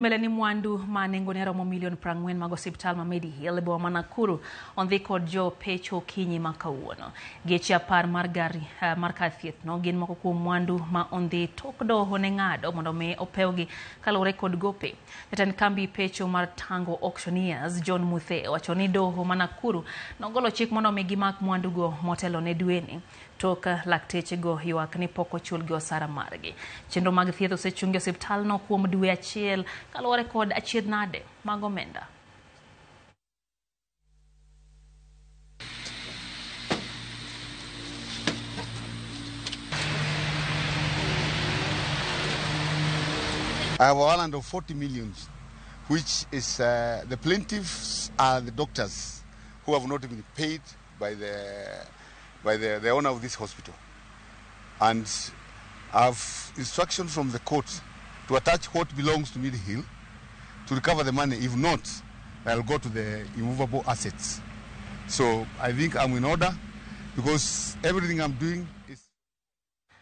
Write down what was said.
Mbele ni mwandu ma nengone romo milion 40 mag osiptal ma Mediheal e boma ma Nakuru ondhi kod jo pecho okinyi ma kawuono. Geche 10 mar gari mar kar thieth no gin moko kuom mwandu ma ondhi tok doho ne ng'ado mondo mi opewgi kaluwore kod gope. Jatend kambi pecho mar Tango Auctioneers John Muthe owacho ni doho ma Nakuru nogolo chik mondo mi gimak mwandugo motelo ne dweni. Tok laktechego ywak ni pok ochulgi osara margi. Chenro mag thieth osechungi e osiptalno kuom dwe achiel kaluwore kod achiedh nade mag omenda. I have a warrant of 40 million, which is the plaintiffs are the doctors who have not been paid by the owner of this hospital. And I have instruction from the court to attach what belongs to Mediheal to recover the money. If not, I'll go to the immovable assets. So I think I'm in order because everything I'm doing